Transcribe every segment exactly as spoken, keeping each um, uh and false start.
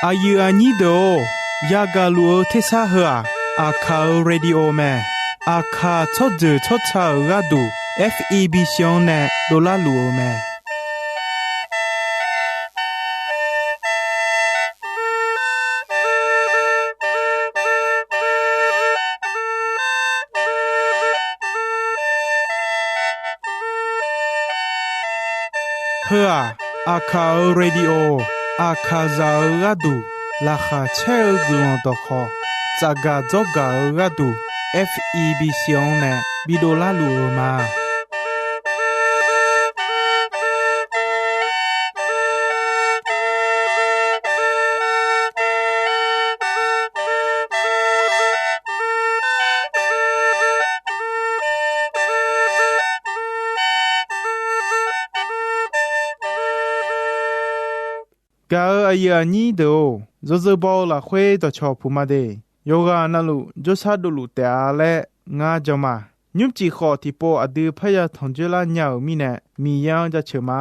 Aqyuif aqnyir deuq-or, yagaq luf-eu tersar heu-aq, Aqkaq-euq radio mae. Aqkaq tsawrjeuq tsawrca-euq gharduq, F E B C-anr nae dovlar luf-eu mae. Heu-aq, Aqkaq-euq radio, Aqkaqzaq-euq gharduq laqkhaq caer-eu guiqlanq dawqkhawq, tsafgaq dzawrgaq-eu gharduq, F E B C-anr nae bidov larluf-eu ma. Gaq-euq aqyuif aqnyir deuq-or, yawzeu baw-eu lafkhoer dawqcawq puq ma de. Yawqghaq navluf jawrshar dovluf taef-a laer ngar jan ma. Nymrcif khawf tiqpov aqdui parya tanqjoer lar nya-euq mirnae, Miqyaer-anr jaceuq ma.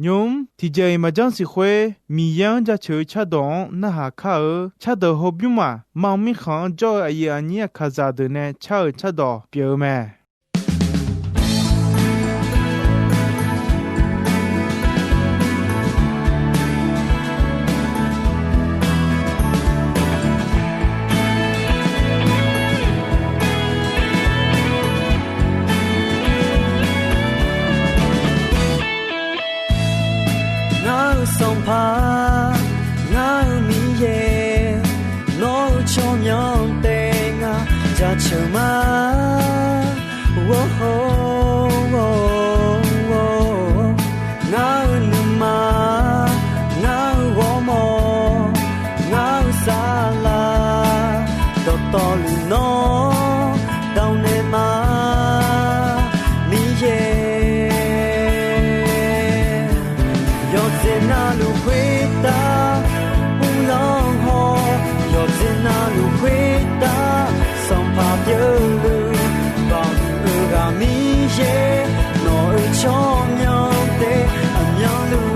Nymq-mr tiqjeq-iq maqjanr siq khoer, Miqyaer-anr jaceuq-eu cardawq-anr narhaq kar-eu cardawq hawbymr-aq, mar mirkhanq-anr jawr-eu aqyuif aqnyir Aqkaqzaq deuq nae car-euq cardawq pyeuf-eu mae. Ngar-eu Sanqpaq, ngar-eu Miqyaer, nawr-eu tsawrmyanr taef ngaq jaceuq ma. Ngar-eu nuima, ngar-eu ghawrmawr, ngar-eu saflar, dawqtawvluf nawr dawq naeq ma, Miqyaer. Yawqjeq navluf khoertav uvlanr haw, yawqjeq navluf khoertav Sanqpaq pyeufluf, Baoq huiq-eu ghaq Miqyaer, nawq-euq tsawrmyanr taef aqmyanluf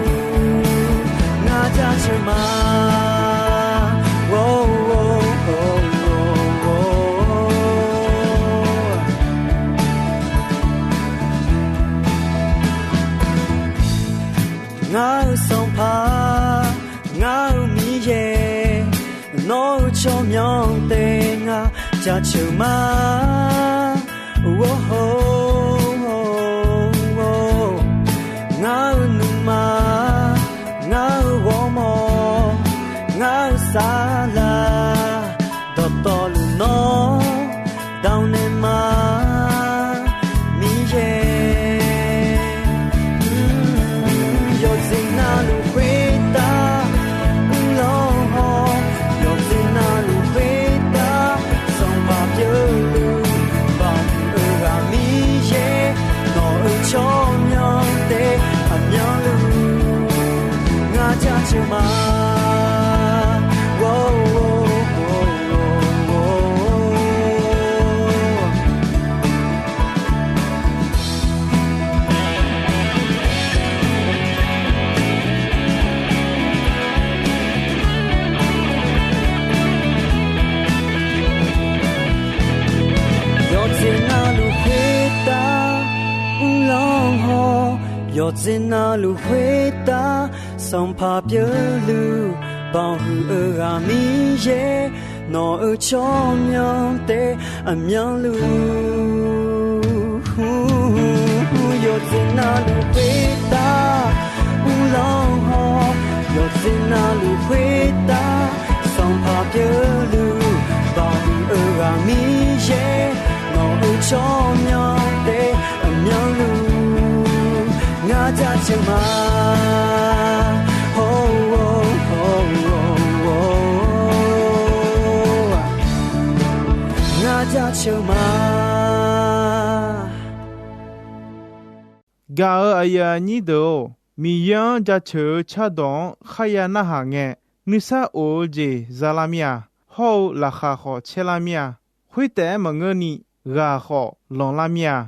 ngar jaceuq ma. Ngar-eu Sanqpaq, ngar-eu Miqyaer, nawr-eu tsawrmyanr taef ngaq jaceuq ma. Ngar-eu nuima, ngar-eu ghawrmawr, ngar-eu saflar, dawqtawvluf nawr dawq naeq ma, Miqyaer. Yawqjeq navluf khoertav uvlanr haw, yawqjeq navluf khoertav Sanqpaq pyeufluf, Baoq huiq-eu ghaq Miqyaer, nawq-euq tsawrmyanr taef aqmyanluf ngar jaceuq ma. Yawqjeq navluf khoertav uvlanr haw, yawqjeq navluf khoertav Sanqpaq pyeufluf, Baoq huiq-eu ghaq Miqyaer, nawq-euq tsawrmyanr taef aqmyanluf. Yawqjeq navluf khoertav uvlanr haw, yawqjeq navluf khoertav Sanqpaq pyeufluf, Baoq huiq-eu ghaq Miqyaer, nawq-euq tsawrmyanr taef aqmyanluf ngar jaceuq ma. Ngar jaceuq ma. Gaq-euq aqyuif aqnyir deuq-or, Miqyaer-anr jaceuq-eu cardawq-anr kharya narhaq ngae, nuisar of-eu jeq za lar mir-a, hawr-eu laqkhaq khawf caer lar mir-a. Khoertaef-aer maqngeurni ghaq khawf lanqlar mir-a.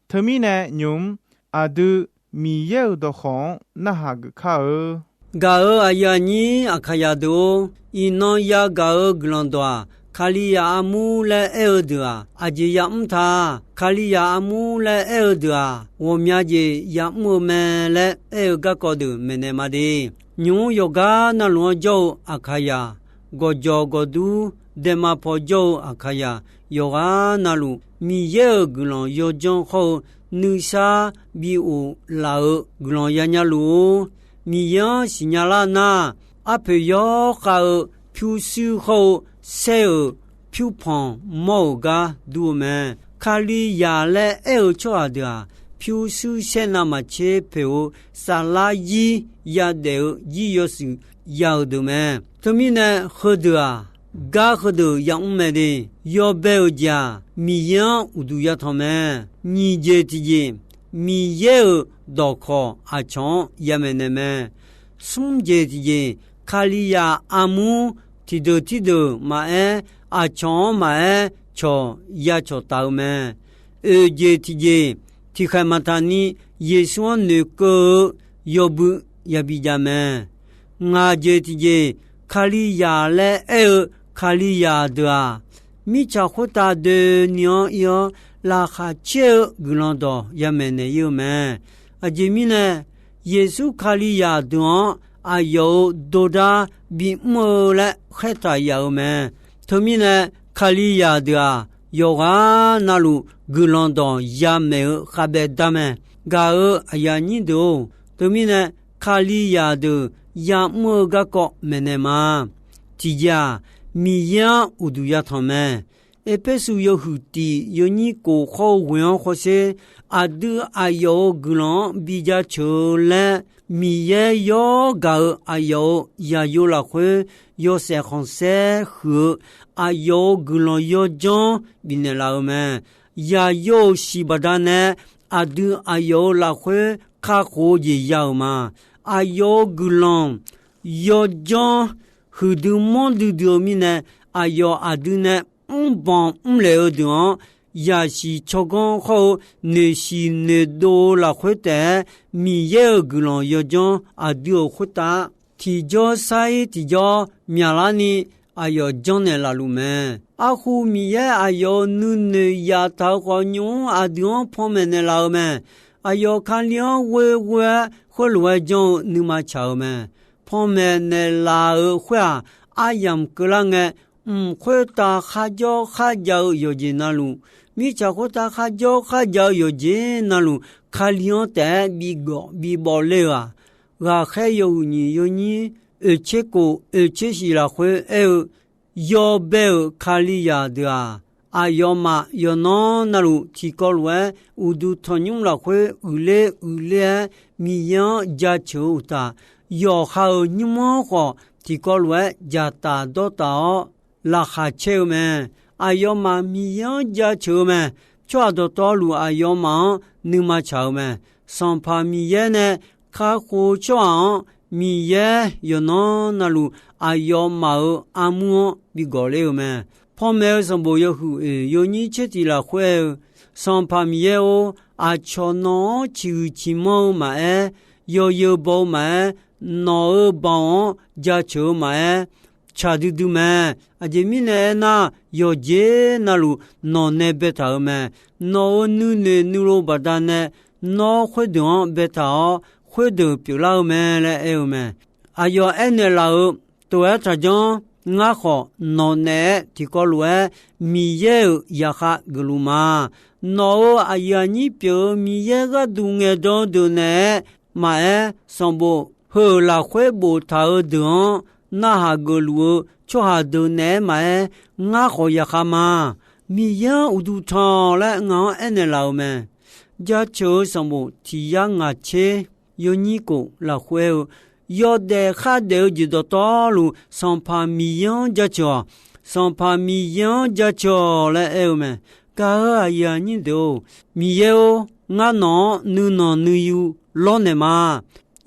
Teumirnae nymq-mr aqdui Miqyaer-euq dawqkawq-anr narhaq geuf kar-eu Gaq-euq aqyuif aqnyir Aqkaqyaq deuq-or, iqnan yagaq-euq guiqlanq dawq-aq, Kalizaq armur laer aer-eu deuq-aq, aqjeq yamr ta. Kalizaq armur laer aer-eu deuq-aq, ghawqmya jeq yamr-eu mae laer aer-eu garkawv deuq maeqnaeq ma de. Nymq-mr yawqgar navluf-anr jawr-eu Aqkaqyaq, gawqjawq gawqdur, daema paw jawr-eu Aqkaqyaq yawqghaq navluf, Miqyaer-euq guiqlanq yawdzanr hawr-eu nuisar bi of laf-euq guiqlanq yanya luf-or, Miqyaer-anr siqnya lar nar, arpoeq yawkhav-eu pyurshuir hawr-eu saer-euq pyurpanq mawr-euq gar dur-eu mae. Kalizaq laer aer-eu tsawrhaq deuq-aq, pyurshuir saer navmaqtser poeq-eu saflar zir yadaef-eu zir yawshuif ya-euq deuq mae. Teumirnae heudeuq-aq, gar heudeuq yamr mae de. Yawbae-euq jeq-aq, Miqyaer-anr uqduq yatanq mae. Nyiq jeq tiqjeq, Miqyaer-euq dawqkawq aqcawq-anr yamaeq naeq mae. Smr jeq tiqjeq, Kalizaq armur tiqdeuq tiqdeuq maqaer, aqcawq-anr maqaer cawq ya cawq taf-eu mae. Oeq jeq tiqjeq, tiqkhaeq maqtaq ni Yeqsur-anr noeqkeuv-eu yawbui yabi jav mae. Ngaq jeq tiqjeq, Kalizaq laer aer-eu Kalizaq deuq-aq, mirtsaq khoertav doeni-anr ir-awr laqkhaq caer-eu guiqlanq dawq yamaeq naeq ir-eu mae. Aqjeq mirnae, Yeqsur Kalizaq deuq-anr aqyawf-euq dordar bimr-eu laer khaertaq yaf-euq mae. Teumirnae, Kalizaq deuq-aq, yawqghaq navluf guiqlanq dawq yamaeq-eu khavbaev dar mae. Gaq-euq aqyuif aqnyir deuq-or, teumirnae, Kalizaq deuq yamr-eu garkawv maeqnaeq ma. Tiqjeq-aq, Miqyaer-anr uqduq yatanq mae. Erpersu yawhuiq tiq yawnyir kof hawr-eu ghoeq-anr hawsher, aqdui aqyawf-euq guiqlanq-anr bi jaceuq-eu laer, Miqyaer yawr gaq-euq aqyawf-euq yaqyo lafkhoer yawshaef khanqsaer huiq-eu aqyawf-euq guiqlanq yawdzanr bifnaeq laf-eu mae. Yaqyo-euq shiq baqdanae aqdui aqyawf-euq lafkhoer kakhof-eu jeq ya-euq ma. Aqyawf-euq guiqlanq yawdzanr huiqdui manrdui dui-eu mirnae, aqyawf aqdui nae mrbanq mrlaeq-eu deuq-anr, yaqsiq tsawrganr hawr-eu noeqshiq noeqdov-eu lafkhoer taef-aer, Miqyaer-euq guiqlanq yawdzanr aqdui-euq khoertav tiqjawr sar-ir tiqjawr myaqlarni aqyawf janrnaeq laf luf mae. Arhu Miqyaer aqyawf-euq nuinoeq yaftaq-eu khawf, nymq-mr aqdui-anr panmaeq naeqlaf-eu mae. Aqyawf Kali-anr ghoeghoe-aer khoerlof-aer janr-eu nuima tsaq-eu mae. Panmaeq naeqlaf-euq khoer-aq, aryamq keuvlar ngae, mq khoertav kharjawr kharjav-eu yawqjeq navluf, mirtsaq khoertav kharjawr kharjav-eu yawqjeq navluf, Kali-anr taef-aer bigawf bibawf ler-eu-aq, ghaqkhaer yawhuiq nyiq yawnyir oeqtser kof oeqtser shif lafkhoer aer-eu, yawbae-euq Kalizaq deuq-aq, aqyawfmaf yawqnan navluf tiqkawv lof-aer uqduq tanqnymr lafkhoer uiqler uiqler-aer Miqyaer-anr jaceuq-eu uqtaf, yawqha-euq nymr-anr khawf tiqkawv lof-aer dzaqtaf dawrtaf-awr laqkhaq caer-eu mae. Aqyawfmaf Miqyaer-anr jaceuq-eu mae. Tsawrhaq dawqtawvluf aqyawfmaf-anr nuima tsaq-eu mae. Sanqpaq Miqyaer nae kakhof-eu tsawrhaq-anr, Miqyaer yawqnan navluf aqyawfmaf-euq armur-anr bigawq ler-eu mae. Panmaeq-eu sanqbof yawhuiq oeq yawnyir tser tiq lafkhoer aer-eu, Sanqpaq Miqyaer-or, aqcawq nawq-anr ciqhuiq ciqmanr-eu maqaer, yawzeu baw-eu maqaer, nawq-euq baoq-anr jaceuq-eu maqaer, tsaq duidui mae. Aqjeq mirnae aernar, yawqjeq navluf nawq nae baetaq-euq mae. Nawq-euq nuinoeq nuilov baqdanae nawr khoerdeuq-anr baetaq-awr, khoerdeuq pyeuflar-eu mae laer aer-eu mae. Aqyawf aernaeq laf-euq tov-aer taqjanr. Ngar khawf nawq naeq-aer tiqkawv lof-aer Miqyaer-euq zaqkhav geufluf ma. Nawq-euq aqyuif aqnyir pyeuf-eu Miqyaer gharduq ngaeqdan-eu deuq naeq-aer maqaer, sanqbof heu-euq lafkhoer boftaq-eu deuq-anr narhaq geufluf-eu tsawrhaq deuq naeq-aer maqaer, ngar khawf zaqkhav ma. Miqyaer-anr uqduq tanq laer ngaq-anr aernaeq laf-euq mae. Jaceuq-eu sanqbof tiq yar ngaq tser yawnyir kof lafkhoer aer-eu, yawdaef khardaef-eu jeq dawqtawvluf Sanqpaq Miqyaer-anr jaceuq-awq. Sanqpaq Miqyaer-anr jaceuq-awq laer aer-eu mae. Gaq-euq aqyuif aqnyir deuq-or, Miqyaer-or, ngar nawq-anr nuinanq nuiyu lawrnaeq ma.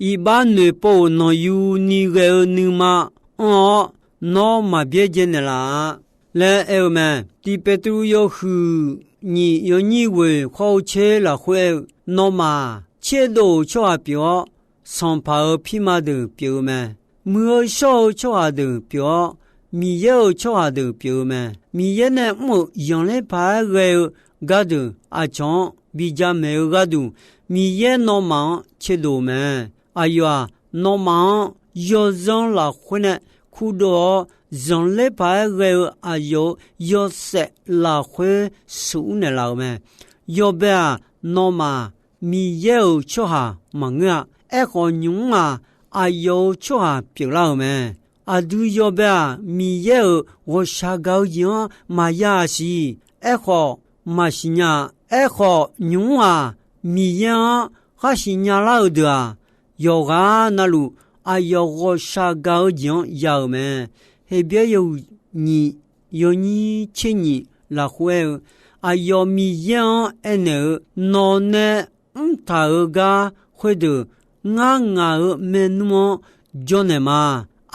Iqbax noeqpov-euq nanqyu ni ghae-eu nuima anr-awr, nawr maq byaerdzae naeqlaf-a laer aer-eu mae. Tiq Peqtruv yawhuiq nyiq yawnyir ghoeq khawr-eu tser lafkhoer aer-eu, nawmaf tserdov-euq tsawrhaq pyeuf-awr, sanqpaq-euq pirma deuq pyeuf-eu mae. Muiq-eu shawr-eu tsawrhaq deuq pyeuf-awr, Miqyaer-euq tsawrhaq deuq pyeuf-eu mae. Miqyaer nae mr-euq zanqler paq-aer ghae-eu gardeuq aqcawq-anr bi jamaeq-eu gharduq, Miqyaer nawmaf-anr tserdov-eu mae. Aqyawf-aq, nawmaf-anr yawzanr lafkhoer nae kurdov-awr, zanqler paq-aer ghae-eu aqyawf-euq yawshaef lafkhoer smq mr naeqlaf-euq mae. Yawbae-aq, nawmaf Miqyaer-euq tsawrhaq maqngeur-a. Aerkhawf, nymq-mr-aq, aqyawf-euq tsawrhaq pyeuflar-euq mae. Aqdui yawbae-aq, Miqyaer-euq ghawqshaq gaq-eu jeq-anr maqya-a siq. Aerkhawf, maqsiq nya-a. Aerkhawf, nymq-mr-aq, Miqyaer-anr khar siqnya lar-euq deuq-aq, yawqghaq navluf aqyawf ghawqshaq gaq-eu jeq-anr ya-euq mae. Heqbyaer yawhuiq nyiq yawnyir tser nyiq lafkhoer aer-eu, aqyawf Miqyaer-anr aernaeq-eu, Nawq nae mrtaq-euq gar khoerdeuq ngar ngaq-euq maernmr-anr jawrnaeq ma.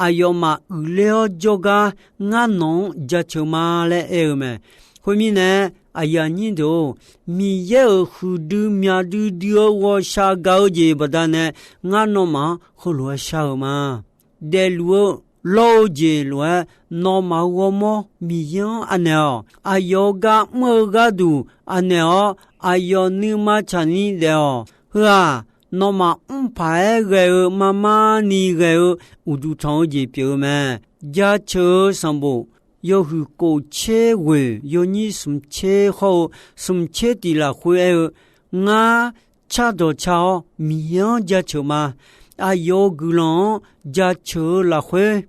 Aqyawfmaf uiqler-awr jawrgar ngar nawq-anr jaceuq ma laer aer-eu mae. Khoermirnae, aqyuif aqnyir deuq-or, Miqyaer-euq huiqdui myaqdui dui-eu ghawqshaq gaq-eu jeq baqdanae ngar nawmaf-anr heulof-aer shar-eu ma. Daefluf-eu lawr-eu jeq lof-aer nawmaf-euq ghawrmawr Miqyaer-anr anaeq-awq. Aqyawf-euq gar mr-eu gharduq anaeq-awr, aqyawf nuima tsaqni daef-awq. Heu-aq, nawmaf mrpaq-aer ghae-eu marmarni ghae-eu uqduq tanq-eu jeq pyeuf-eu mae. Jaceuq-eu sanqbof yawhuiq kof tser ghoeq yawnyir smq tser hawr-eu smq tser tiq lafkhoer aer-eu, Ngar cardawq car-awr Miqyaer-anr jaceuq ma. Aqyawf-euq guiqlanq-anr jaceuq-eu lafkhoer,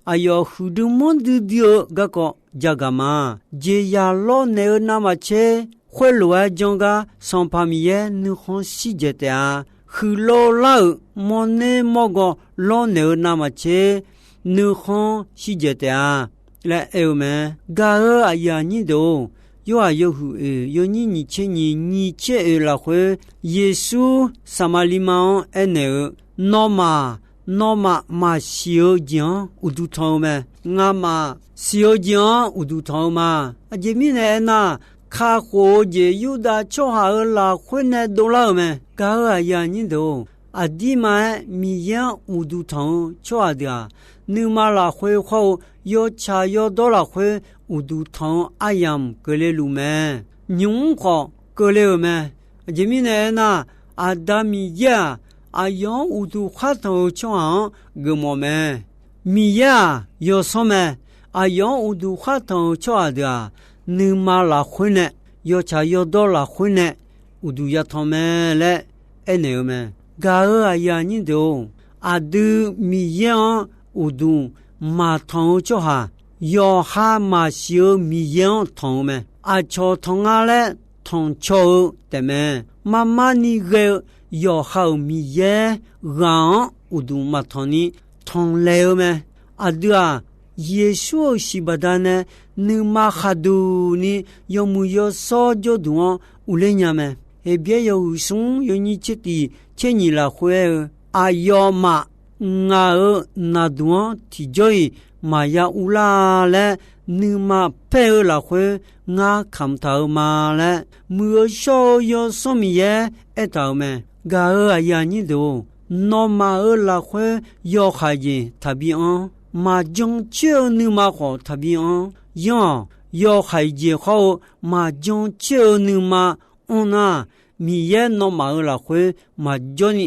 aqyawf huiqdui manrdui dui-eu garkawv jagaq ma. Jeqzaq lawrnaeq-eu navmaqtser khoerlof-aer janr gar Sanqpaq Miqyaer nuikhanr shir dzaeq taef-a. Huiqlov lar-euq mawrner mawrgaw lawrnaeq-eu navmaqtser nuikhanr shir dzaeq taef-a laer aer-eu mae. Gaq-eu aqyuif aqnyir deuq-or, Yorhaq yawhuiq oeq yawnyir nyiq tser nyiq nyiq tser oeq lafkhoer, Yeqsur Saqmaqliv ma-anr aernaeq-eu, Nawmaf, nawmaf maqsiq-eu jeq-anr uqduq tanq-eu mae. Ngamaf siq-eu jeq-anr uqduq tanq-eu ma. Aqjeq mirnae aernar, kakhof-eu jeq Yurdav tsawrhaq-euq lafkhoer nae dovlar-euq mae. Gaq-eu aqyuif aqnyir deuq-or, aqdirma-aer Miqyaer-anr uqduq tanq-eu tsawrhaq deuq-aq, nuima lafkhoer khawr-eu yawtsaq yawdawr lafkhoer uqduq tanq-eu aryamq keuvle luf mae. Nymq-mr khawf keuvle-euq mae. Aqjeq mirnae aernar, Aqda Miqyaer-aq, aqyawf-anr uqduq khar tanq-eu tsawrhaq-anr geufmawf mae. Miqyaer-aq, yawsanr mae. Aqyawf-anr uqduq khar tanq-eu tsawrhaq deuq-aq, nuima lafkhoer nae, yawtsaq yawdawr lafkhoer nae uqduq yatanq mae laer aernaeq-eu mae. Gaq-eu aqyuif aqnyir deuq-or, aqdui Miqyaer-anr uqduq maqtanq-eu tsawrhaq, yawqha maqsiq-eu Miqyaer-anr tanq-eu mae. Aqcawq tanq nga laer tanqcaw-eu taefmae. Marmarni ghae-eu yawqha-euq Miqyaer ghaq-anr uqduq maqtanq ni tanqlaeq-eu mae. Aqdui-aq, Yeqsur-euq siq baqdanae nuima khaqduq ni yawmuiq yawshawr jawrduq-anr uvler nya mae. Heqbyaer yawhuiq smr yawnyir tser tiq tser nyiq lafkhoer aer-eu, Aqyawfmaf ngaq-euq naqduq-anr tiqjawr-iq maqya uvlar laer nuima paer-eu lafkhoer ngar kamq taq-eu ma laer, Muiq-eu shawr-eu Yawsanr Miqyaer aertaq-euq mae. Gaq-eu aqyuif aqnyir deuq-or, nawmaf-euq lafkhoer yawhaiq jeq taqbi anr. Maqjan coer-eu nuima khawf taqbi anr. Yanr-awq, yawhaiq jeq hawr-eu maqjan coer-eu nuima anr nar, Miqyaer nawmaf-euq lafkhoer maqjawr ni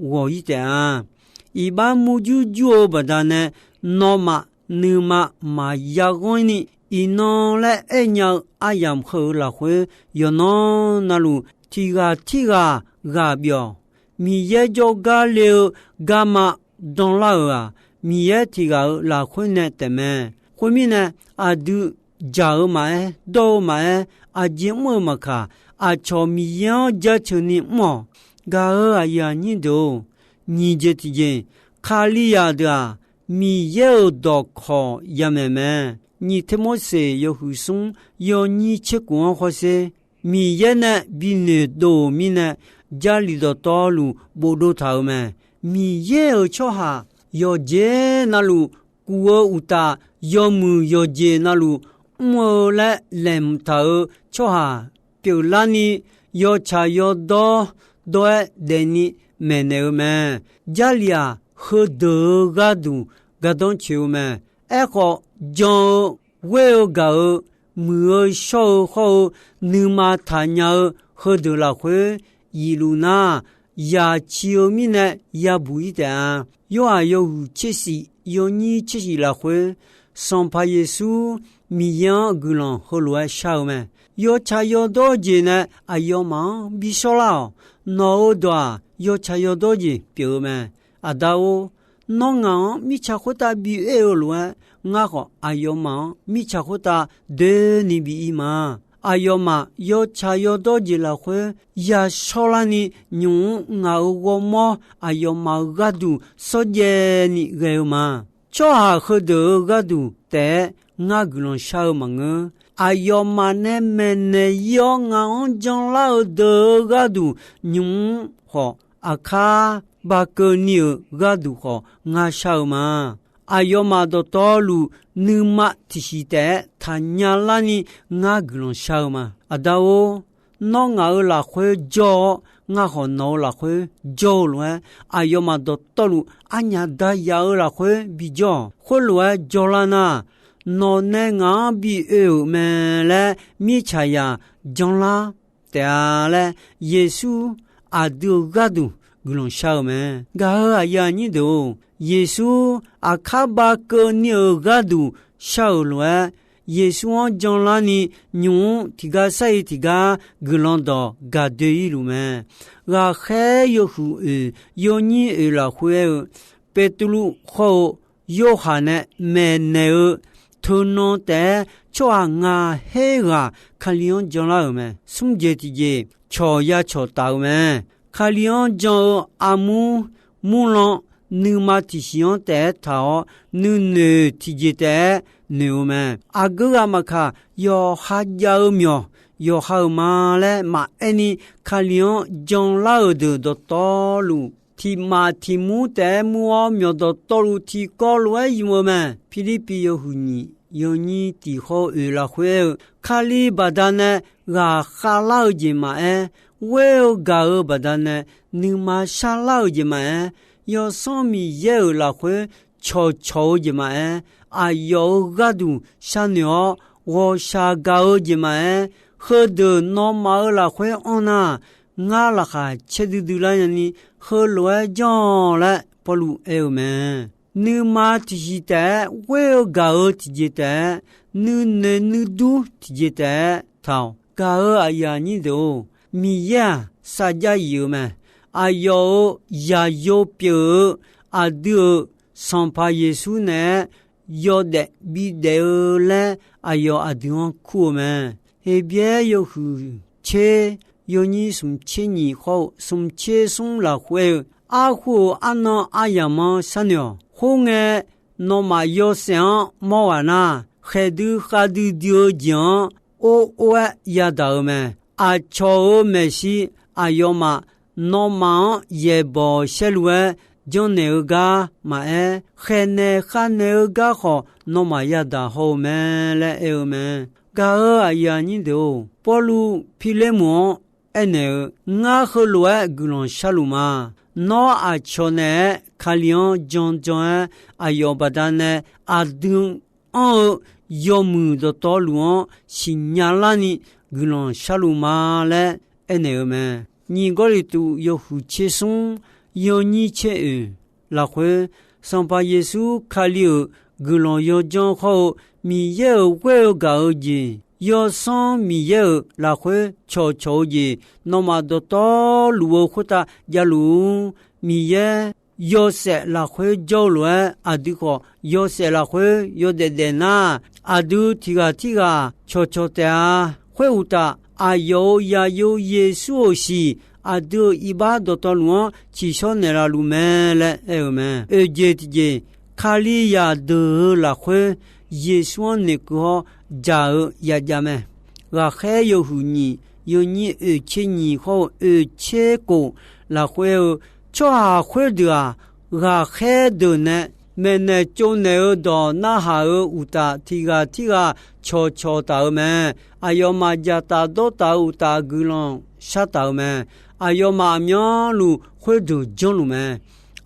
ghawq-ir taef-a. Iqbax murjur jur-eu baqdanae, nawmaf nuima maqya ghanr ni, iqnan laer aernya-eu aryamq heu-euq lafkhoer yawqnan navluf tiqghaq tirghaq ghaq byawq. Miqyaer jawrgar le-eu garma danlar-euq-aq, Miqyaer tiqghaq-euq lafkhoer nae taefmae. Khoermirnae, aqdui jaq-eu maqaer, dawr-eu maqaer, aqjeq mr-eu maqkaq, aqcawq Miqyaer-anr jaceuq ni mr-awq. Gaq-eu aqyuif aqnyir deuq-or, nyiq jeq tiqjeq, Kalizaq deuq-aq, Miqyaer-euq dawqkawq yamaeq mae. Nyiq Tirmorseq yawhuiq smr yawnyir tser kov-anr hawsher, Miqyaer nae bi noeqdov-euq mirnae, Jarlif dawqtawvluf bofdov taq-euq mae. Miqyaer-euq tsawrhaq yawqjeq navluf kuf-eu uqtaf, yawmuiq yawqjeq navluf mr-eu laer laeqhmq taq-euq tsawrhaq pyeuflarni, yawtsaq yawdawr dawr-aer daefni maeqnaeq-eu mae. Jarlif-aq, heudeuq-eu gharduq gardanr coeq-eu mae. Aerkhawf, jan-eu, ghoer-eu gaq-eu, muiq-eu shawr-eu hawr-eu, nuima taqnya-eu heudeuq lafkhoer yifluf nar, yaqci-eu mirnae yabuq-ir taef-a. Yorhaq yawhuiq tsershif yawnyir tsershif lafkhoer, Sanqpaq Yeqsur Miqyaer-anr guiqlanq heulof-aer shar-eu mae. Yawtsaq yawdawr jeq nae aqyawfmaf-anr bi shawrlar-awq. Nawq-euq dawq-aq, yawtsaq yawdawr jeq pyeuf-eu mae. Aqda-or, nawr ngaq-anr mirtsaq khoertav bi oer-eu lof-aer, ngar khawf aqyawfmaf-anr mirtsaq khoertav doeni bi ir ma. Aqyawfmaf yawtsaq yawdawr jeq lafkhoer yashawr larni, nymq-mr ngaq-euq ghawrmawr aqyawfmaf-euq gharduq shawrjaev ni ghae-eu ma. Tsawrhaq heudeuq-euq gharduq taef-aer ngar guiqlanq shar-eu maqngeur. Aqyawfmaf nae maeqnaeq ir-awr ngaq-anr janlar-eu deuq-euq gharduq, nymq-mr khawf aqkar ba keuvni-euq gharduq khawf ngar shar-eu ma. Aqyawfmaf dawqtawvluf nuima tiqsiq taef-aer taqnya larni ngar guiqlanq shar-eu ma. Aqda-or, nawr ngaq-euq lafkhoer jawr-awr, ngar khawf nawq-euq lafkhoer jawr-eu lof-aer, aqyawfmaf dawqtawvluf arnyaf dayaf-eu lafkhoer bijawr-awq. Khoerlof-aer jawrlar nar, nawq nae ngaq-anr bi oe-euq mae laer mirtsaqzaq janlar taef-a laer, Yeqsur aqdui-euq gharduq guiqlanq shar-eu mae. Gaq-euq aqyuif aqnyir deuq-or, Yeqsur aqkar ba keuvni-euq gharduq shar-euq lof-aer, Yeqsur-anr janlarni nymq-mr tiqgar sar-ir tiqgar guiqlanq dawq gaq doe-ir luf mae. Ghaqkhaer yawhuiq oeq yawnyir oeq lafkhoer aer-eu, Beqtuvluv hawr-eu Yorhaq nae maeqnaeq-eu teunan taef-aer tsawrhaq ngaq her ghaq Kali-anr janlar-euq mae. Smr jeq tiqjeq cawq ya cawq taf-eu mae. Kali-anr jan-eu armur murlan nuima tiqsiq-anr taef-aer taq-awr, nuinoeq tiqjeq taef-aer noeq-eu mae. Aqgeu ghaq maqkaq, yawqha jav-eu myawq yawqha-euq ma laer maqaer ni, Kali-anr janlar-euq deuq dawqtawvluf, tiq maf tiq mur taef-aer mur-awr, myawq dawqtawvluf tiqkawv lof-aer ymq-eu mae. Pirlirpiv yawhuiq nyiq yawnyir tiq hawr-eu oeq lafkhoer aer-eu, Kali baqdanae ghaqkhav lar-eu jeq maqaer, ghoer-eu gaq-eu baqdanae nuima sharlar-eu jeq maqaer, Yawsanr Miqyaer-euq lafkhoer cawqcawq-eu jeq maqaer, aqyawf-euq gharduq sharnoeq-awr ghawqshaq gaq-eu jeq maqaer, heudeuq nawmaf-euq lafkhoer anr nar, ngar laqkhaq caerdui dui lar nyani, heulof-aer janr-awq laer Pawrluv aer-eu mae. Nuima tiqsiq taef-aer ghoer-eu gaq-eu tiqjeq taef-aer, nuinoeq nuidur tiqjeq taef-aer taq-awq. Gaq-euq aqyuif aqnyir deuq-or, Miqyaer-aq sarjax yif-eu mae. Aqyawf-euq yaqyo pyeuf-eu aqdui-euq Sanqpaq Yeqsur naeq-aer yawdaef bidaef-eu laer aqyawf aqdui-anr kur-eu mae. Heqbyaer yawhuiq tser yawnyir smq tser nyiq hawr-eu smq tser smr lafkhoer aer-eu, arhu-euq arnan aryamq-anr sharnoeq-awq. Khoerngae, nawmaf yawshaef-anr mawr ghaq nar, khaeqdui khavdui dui-eu jeq-anr or or-aer yadaq-eu mae. Aqcawq-euq maeqshi aqyawfmaf nawmaf-anr yaeqbawq saerlu-aer janrnaeq-eu gar maqaer, khaeqnaeq khavnaeq-eu gar khawf nawmaf yadaq haw-eu mae laer aer-eu mae. Gaq-euq aqyuif aqnyir deuq-or, Pawrluv Pirlermuf-anr aernaeq-eu, Ngar heulof-aer guiqlanq sharluf ma. Nawr aqcawq naeq-aer Kali-anr janjan-aer aqyawf baqdanae aqdui anr-eu yawmuiq dawqtawvluf-anr siqnya larni guiqlanq sharluf ma laer aernaeq-eu mae. Nyiq Gawrliqtu yawhuiq tser smr yawnyir tser oeq lafkhoer, Sanqpaq Yeqsur Kali-euq guiqlanq yawdzanr hawr-eu Miqyaer-euq ghoer-eu gaq-eu jeq, Yawsanr Miqyaer-euq lafkhoer cawqcawq-eu jeq, nawmaf dawqtawvluf-eu khoertav javluf-ur. Miqyaer yawshaef lafkhoer jawr-eu lof-aer, aqdui khawf yawshaef lafkhoer yawdaef daef nar, aqdui tiq ghaq tirghaq cawqcawq taef-a. Khoeruqtaf, aqyawf-euq yaqyo Yeqsur-euq siq, aqdui-euq iqbax dawqtawvluf-anr tsiqshawr naeqlaf luf mae laer aer-eu mae. Oeq jeq tiqjeq, Kalizaq deuq-euq lafkhoer Yeqsur-anr noeqkeuv hawr dzaq-eu yajav mae. Ghaqkhaer yawhuiq nyiq yawnyir oeq tser nyiq hawr-eu oeq tser kof lafkhoer-eu, tsawrhaq khoerdeuq-aq, ghaqkhaer deuq nae maeqnaeq tsovnaeq-eu dawq narhaq-euq uqtaf, tiq ghaq tirghaq cawqcawq taf-eu mae. Aqyawfmaf dzaqtaf dawrtaf-eu uqtaf guiqlanq shar taf-eu mae. aqyawfmaf aqmyanluf khoerdeuq janrluf mae.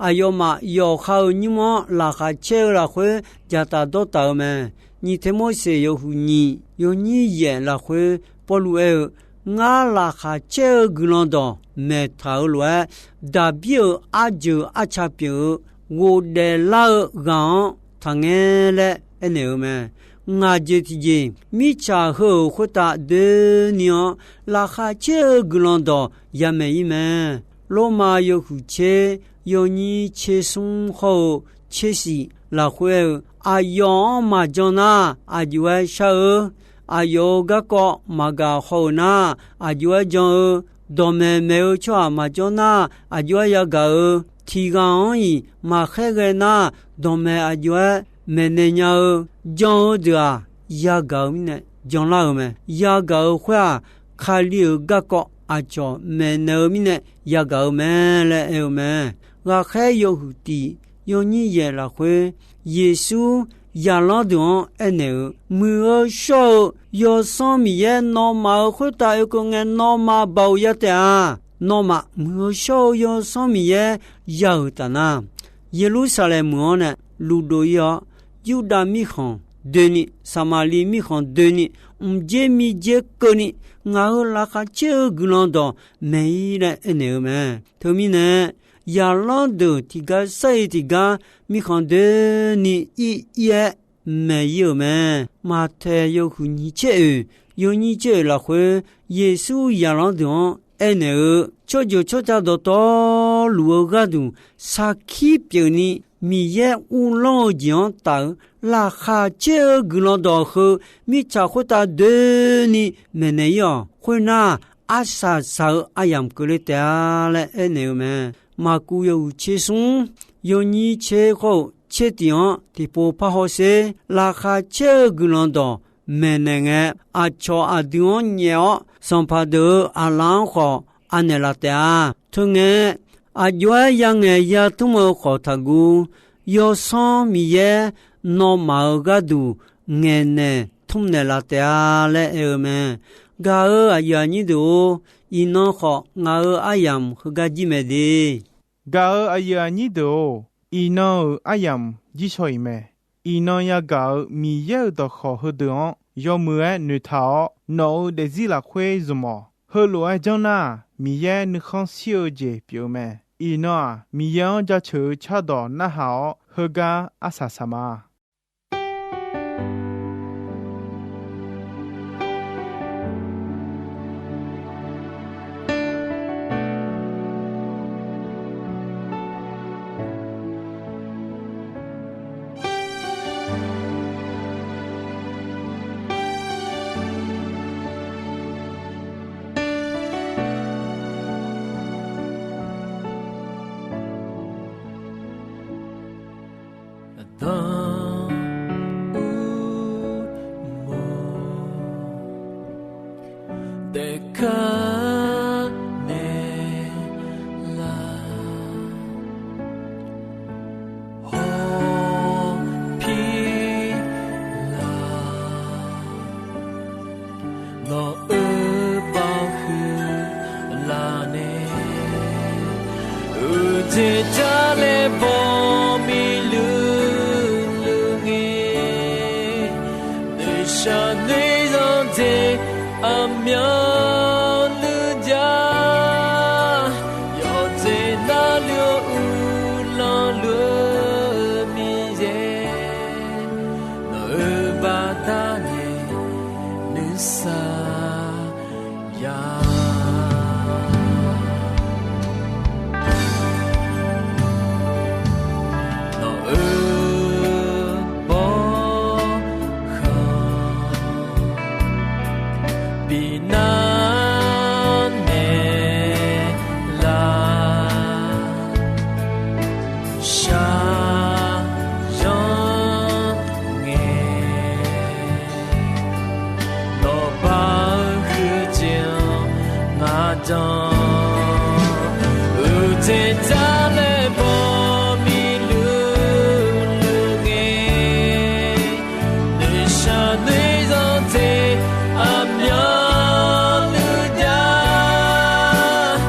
Aqyawfmaf yawqha-euq nymr-anr laqkhaq caer-eu lafkhoer dzaqtaf dawrtaf-eu mae. Nyiq Tirmorseq yawhuiq nyiq yawnyir yaef lafkhoer Pawrluv aer-eu, Ngar laqkhaq caer-eu guiqlanq dawq maeqtaq-eu lof-aer, Daqbir-euq arjeuq arca pyeuf-eu ghofdaef lar-eu ghaq-anr taqngae laer aernaeq-eu mae. Ngaq jeq tiqjeq mirtsaq heu-euq khoertav doeni-anr laqkhaq caer-eu guiqlanq dawq yamaeq-ir mae. Lormav yawhuiq tser yawnyir tser smr hawr-eu tser shif lafkhoer aer-eu, Aqyawf-anr maqjan nar aqjox-aer shar-eu. Aqyawf-euq garkawv maqgaq haw-euq nar aqjox-aer jan-eu. Dawqmaeq maeq-eu tsawrhaq maqjanr nar aqjox-aer yagaq-eu. Tiq ghaq-anr-iq maqkhaer ghae nar dawqmaeq aqjox-aer maeqnaeq nya-eu. Jan-eu deuq-aq yagaq-eu mirnae janlar-eu mae. Yagaq-eu khoer-aq, Kali-euq garkawv aqcawq maeqnaeq-eu mirnae yagaq-eu mae laer aer-eu mae. Ghaqkhaer yawhuiq tiq yawnyir yaef lafkhoer Yeqsur zaqlanr deuq-anr aernaeq-eu, Muiq-eu shawr-eu Yawsanr Miqyaer nawmaf-euq khoertav oekeuv ngae nawmaf baoq ya taef-a. Nawmaf muiq-eu shawr-eu Yawsanr Miqyaer ya-euq taf nar, Yeqlursaqlaeq meuq-anr nae lufdov-ir-awr, Yurdav mirkhanq doeni, Saqmaqliv mirkhanq doeni, mqdzer miqdzer keuvni, ngaq-euq laqkhaq caer-eu guiqlanq dawq maeq-ir laer aernaeq-eu mae. Teumirnae, zaqlanr deuq tiqgar sar-iq tiqgar mirkhanq doeni ir ir-aer maeq-ir-euq mae. Maqtaeq yawhuiq nyiq tser oeq, yawnyir tser oeq lafkhoer Yeqsur zaqlanr deuq-anr aernaeq-eu, Tsawrjeuq tsawrca dawqtawvluf-eu gharduq sarkir pyeufni Miqyaer uvlanr-eu jeq-anr taf-eu laqkhaq caer-eu guiqlanq dawq heu mirtsaq khoertav doeni maeqnaeq-ir-awq. Khoernar, arsaq saq-eu aryamq keuvle taef-a laer aernaeq-eu mae. Maqkuv yawhuiq tser smr yawnyir tser khawr-eu tser tiq-anr tiqpov parhaw sher. Laqkhaq caer-eu guiqlanq dawq maeqnaeq ngae, aqcawq aqdui-anr nyaef-awr, sanqpaq deuq-euq aqlaf-anr khawf anaeq laf taef-a. Teungae, aqjox-aer yangaeq yatmr-eu khawf taqguv, Yawsanr Miqyaer nawmaf-euq gharduq ngaeqnaeq tmrnaeq laf taef-a laer aer-eu mae. Gaq-euq aqyuif aqnyir deuq-or, iqnan khawf ngaq-euq aryamq heugar jir mae de. Gaq-euq aqyuif aqnyir deuq-or, iqnan-euq aryamq jir shaw-iq mae. Iqnan yagaq-euq Miqyaer-euq dawqkawq heudeuq-anr yawmuiq-aer noeqtaq-awr, nawq-euq daefzir lafkhoer zmq-awq. Heulof-aer janr nar, Miqyaer nuikhanr shir-eu jeq pyeuf-eu mae. Iqnan-aq, Miqyaer-anr jaceuq-eu cardawq narhaq-awr, heugar arsaq saq ma. Aqdan ur mawr daefkar naeq lar, hawpir lar. Nawq-euq baoq huiq laf nae, uqdzaeq jar laer baw miqluiq luiq ngae, noeqshaq noeqzanq dzaeq aqmyanluf jav, yawqdzaeq navluf-eu uvlanr luf-eu Miqyaer, nawq-euq baqda nae nuisar ya. Nawq-euq bawrkhanq binar naeq lar, shaqzanr ngae, nawq baq-eu huiqdzaeq-anr ngaq danq, uqdzaeq jar laer baw miqluiq luiq ngae, noeqshaq noeqzanq dzaeq aqmyanluf jav,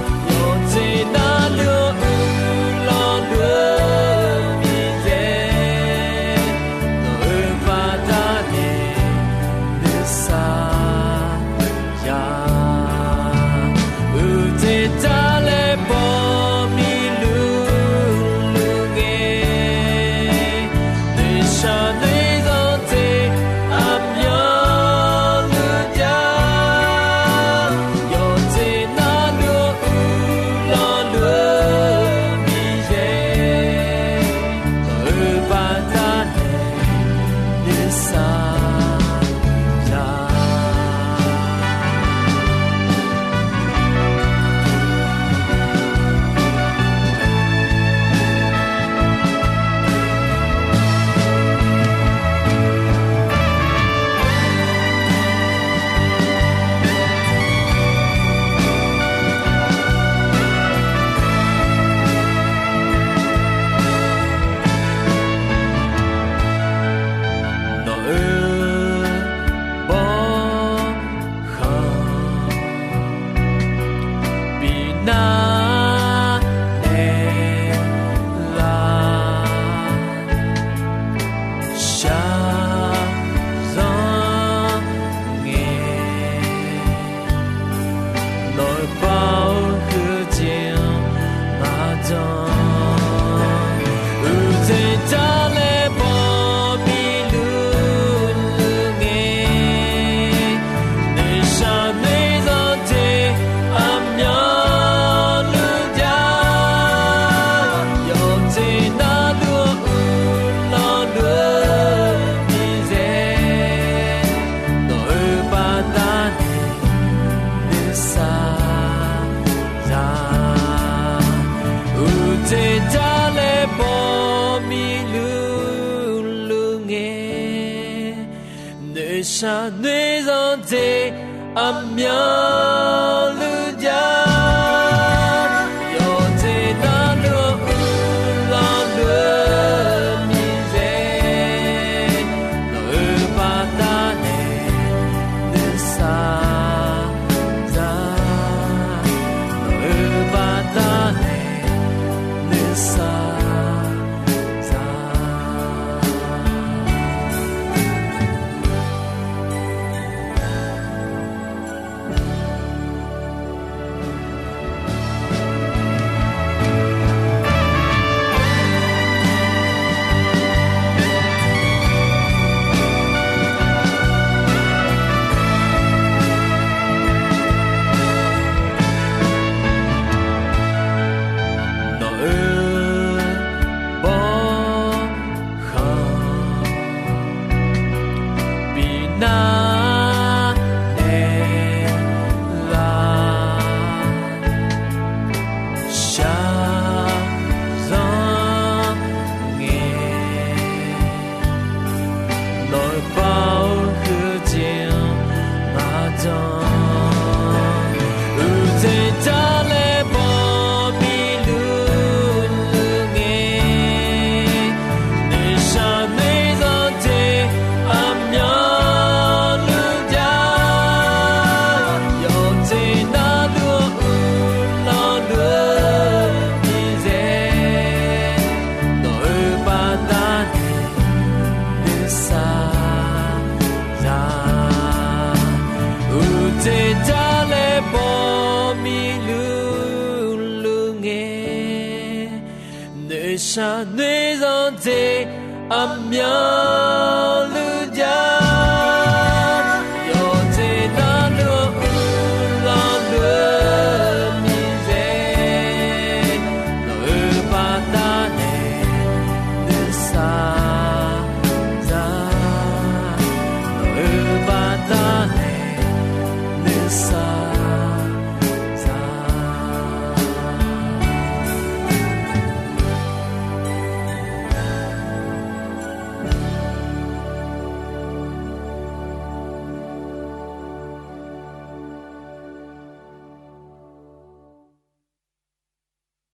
Shaqnoeq zanqdzeq aqmyanluf jav. Yawqjeq navluf-anr uqlanq luf-eu miqyaer, nawq-euq baqdanae nuisar za. Nawq-euq baqdanae nuisar za. Nawq-euq bawrkhanq bifnav naeq lar, shaqzanq ngae. Nawq-euq baoq-eu huiqdzaeq-anr maqjan. Uqdzaeq jar laer bawmiq luf luf ngae. Noeqshaq noeq zanqdzaeq aqmyanluf jav. Yawqjeq navluf-anr uqlanq luf-eu miqyaer, nawq-euq baqdanae nuisar za. Uqdzaeq jar laer bawmiq luf luf ngae. Noeqshaq noeq zanqdzaeq aqmyanluf jav.